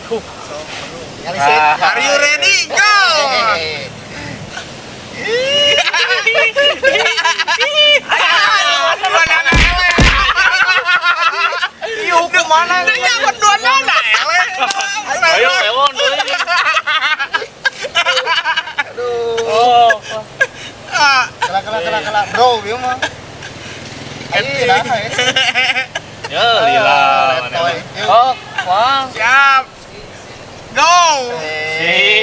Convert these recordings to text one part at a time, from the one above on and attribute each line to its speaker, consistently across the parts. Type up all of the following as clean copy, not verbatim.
Speaker 1: Kali sih.
Speaker 2: Are you ready? Go.
Speaker 1: Ieu kumaha?
Speaker 2: Ternyata dua nana eleh.
Speaker 3: Ayo, ewon deui.
Speaker 1: Aduh.
Speaker 3: Oh.
Speaker 1: Kala kala kala kala bro, ieu mah. Ayo dah.
Speaker 3: Ya, lila. Oh, wah.
Speaker 2: Siap. Go.
Speaker 3: Siha.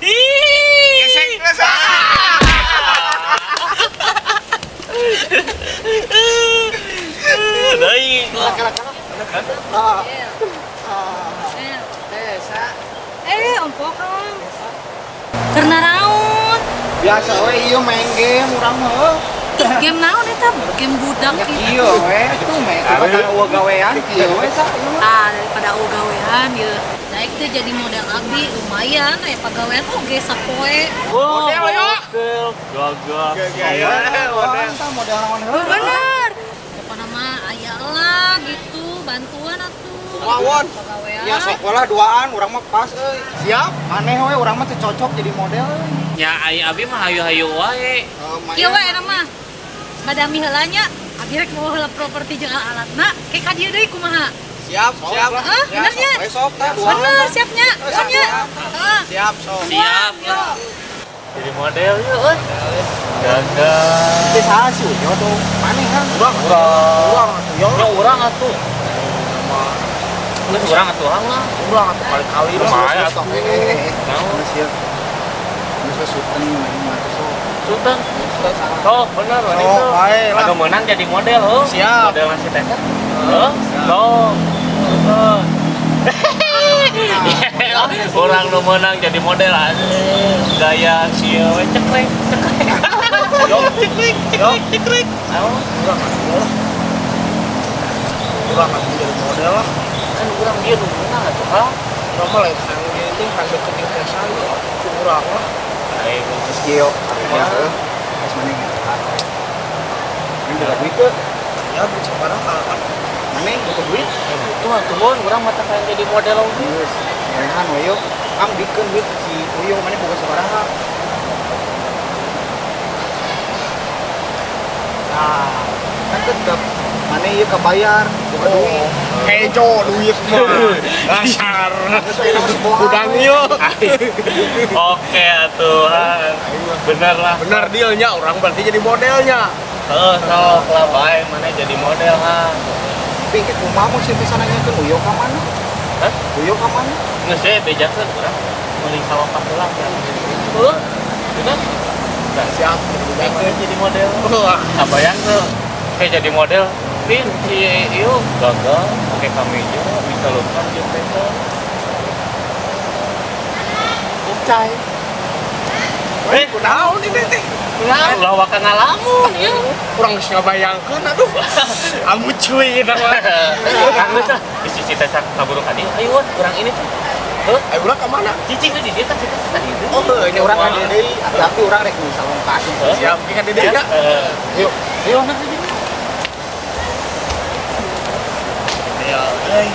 Speaker 2: Iya. Gesek, gesek.
Speaker 3: Deui.
Speaker 1: Kala kala kala. Ah.
Speaker 4: Eh, ongkoh Kang. Karena naon?
Speaker 1: Biasa we ieu main game urang mah.
Speaker 4: Game naon eta? Game budak
Speaker 1: Ya
Speaker 4: gitu.
Speaker 1: kieu we, tuh meh daripada eueuh gawean kieu we sa ieu mah.
Speaker 4: Ah, daripada eueuh gawean ieu. Naik teh jadi model abdi lumayan aya pagawean oge sapoe.
Speaker 3: Model yo. Gagah.
Speaker 2: Gaya,
Speaker 1: model. Tah model naon heula.
Speaker 4: Bener. Pokona mah aya lah gitu, bantuan atuh.
Speaker 1: Mawon.
Speaker 4: Pagawean.
Speaker 1: Ya sok lah duaan urang mah pas euy.
Speaker 2: Siap.
Speaker 1: Maneh we urang mah teu cocok jadi model euy.
Speaker 3: Ya ai abi mah hayu-hayu wae.
Speaker 4: Kieu we eta mah. Badami heula nya, abi rek mau heula properti jeung alatna, ke ka dieu deui kumaha?
Speaker 2: Siap, siap.
Speaker 4: Hah, bener nya?
Speaker 1: Sok tah duaan.
Speaker 4: Bener, siapnya. Siapnya. Heeh.
Speaker 2: Siap, sok.
Speaker 3: Siap.
Speaker 4: Yo.
Speaker 3: Jadi model yuk, euy. Gagah.
Speaker 1: Teh saha si Uyo tuh? Maneh kan?
Speaker 3: Urang,
Speaker 1: Urang atuh yo.
Speaker 3: Ya urang atuh. Geus urang atuh lah.
Speaker 2: Urang atuh kali-kali
Speaker 3: Lumayan
Speaker 1: Sok
Speaker 3: atuh.
Speaker 1: Naon sih? Geus sultan mah sok.
Speaker 3: Sultan. Sok bener
Speaker 2: Sok,
Speaker 3: itu.
Speaker 2: bae lah.
Speaker 3: Anu menang jadi model heuh.
Speaker 2: Siap.
Speaker 3: Model nasi teh. Heuh. Sok. Orang nu menang jadi model anjing. Gaya sieu we cekrek cekrek.
Speaker 2: Yo, cekrek, cekrek, cekrek.
Speaker 3: Naon?
Speaker 2: Urang atuh lah. Urang atuh jadi model lah.
Speaker 3: Kan urang dia nu menang atuh ha.
Speaker 2: Urang mah lain hayang gini teh hayang deket jeung Tesa ieu. Ku urang lah.
Speaker 3: Aing
Speaker 1: Geus kieu artinya heuh. Geus maneh ngeunah. Ini boga duit teu?
Speaker 2: Ya, duit sabaraha kan.
Speaker 1: Maneh butuh duit?
Speaker 3: itu atuh mun urang mah teh hayang jadi model oge.
Speaker 1: Geus, manehan we yo. Ang bikeun duit si Uyo maneh boga sabaraha? Nah, kan tetep maneh ieu kabayar boga duit.
Speaker 2: Kejo duit mah. Dasar.
Speaker 1: Geus we nama sebuah.
Speaker 2: Udang ieu.
Speaker 3: Oke atuh. Bener lah.
Speaker 2: Bener dealnya, orang berarti jadi modelnya.
Speaker 3: Heuh, sok lah bae mana jadi model ha.
Speaker 1: Tapi ke kumaha mun si Tesa nanyakeun Uyo ka mana?
Speaker 3: Hah?
Speaker 1: Uyo ka mana?
Speaker 3: Geus we bejakeun urang meuli saloka heula. Heuh. Bener. Nah,
Speaker 2: Siap.
Speaker 3: Kayak jadi model.
Speaker 2: Wah,
Speaker 3: Kabayang tuh kayak jadi model. Pin si ieu gagal pakai kameja dicelupkan jeung teh.
Speaker 2: Cai.
Speaker 3: Eh,
Speaker 2: kunaon ini teh?
Speaker 3: Ulah waka ngalamun ieu.
Speaker 2: Kurang geus ngabayangkeun aduh. Amu cuy eta mah.
Speaker 3: Geus lah, isi si Tesa kaburu ka dieu. Ayo wah, urang ini tuh. Heuh,
Speaker 2: Ayo urang ka mana?
Speaker 3: cicing teh di dieu kan si Tesa tadi itu.
Speaker 2: Oh, heuh,
Speaker 1: Ini urang ka dieu deui, hati-hati urang rek meuli salongkas.
Speaker 2: Siap, ieu ka dieu nya.
Speaker 3: Heeh.
Speaker 1: Yuk.
Speaker 3: Ayo angkat di dieu.
Speaker 2: Ayo, euy.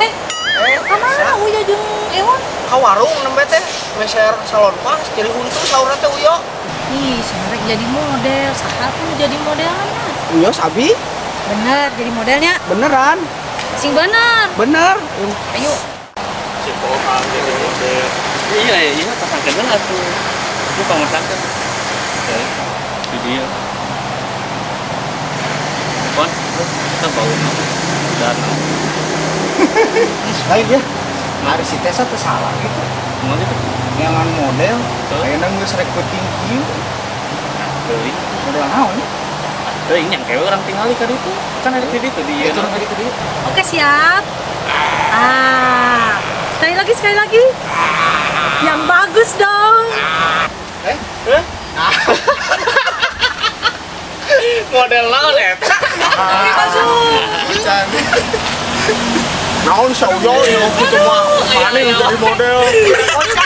Speaker 4: Eh, kamana Uya jeung Ewon?
Speaker 2: Ka warung nembe teh meser salon pas jadi huntu saurna teh Uyo.
Speaker 4: Ih, sebenarnya jadi model, saha tuh jadi modelnya?
Speaker 2: Uyo sabi?
Speaker 4: Bener, jadi modelnya.
Speaker 2: Beneran?
Speaker 4: Sing bener.
Speaker 2: Bener.
Speaker 4: Ayo.
Speaker 3: Si Bohang jadi model. Iya, iya, pasangkeun heula atuh. Itu pamasangkeun. Oke. Di dieu. Pon, kita bau danau.
Speaker 1: Lain ya. Hari si Tesa teu salah gitu.
Speaker 3: Kumaha gitu?
Speaker 1: Nyangan model,
Speaker 3: Heuh.
Speaker 1: ayeuna geus rek peuting kieu.
Speaker 3: Teuing.
Speaker 1: Model naon ya?
Speaker 3: Teuing yang kewe urang tingali ka ditu. Kan ada di ditu di ieu.
Speaker 1: Itu urang ka ditu deui.
Speaker 4: Oke, siap. Ah. Sekali lagi, sekali lagi. Yang bagus dong.
Speaker 1: Eh?
Speaker 3: Heh? Model naon eta?
Speaker 1: Can.
Speaker 2: Naon sauyo ya kitu mah. Paning jadi model.
Speaker 4: Kocak.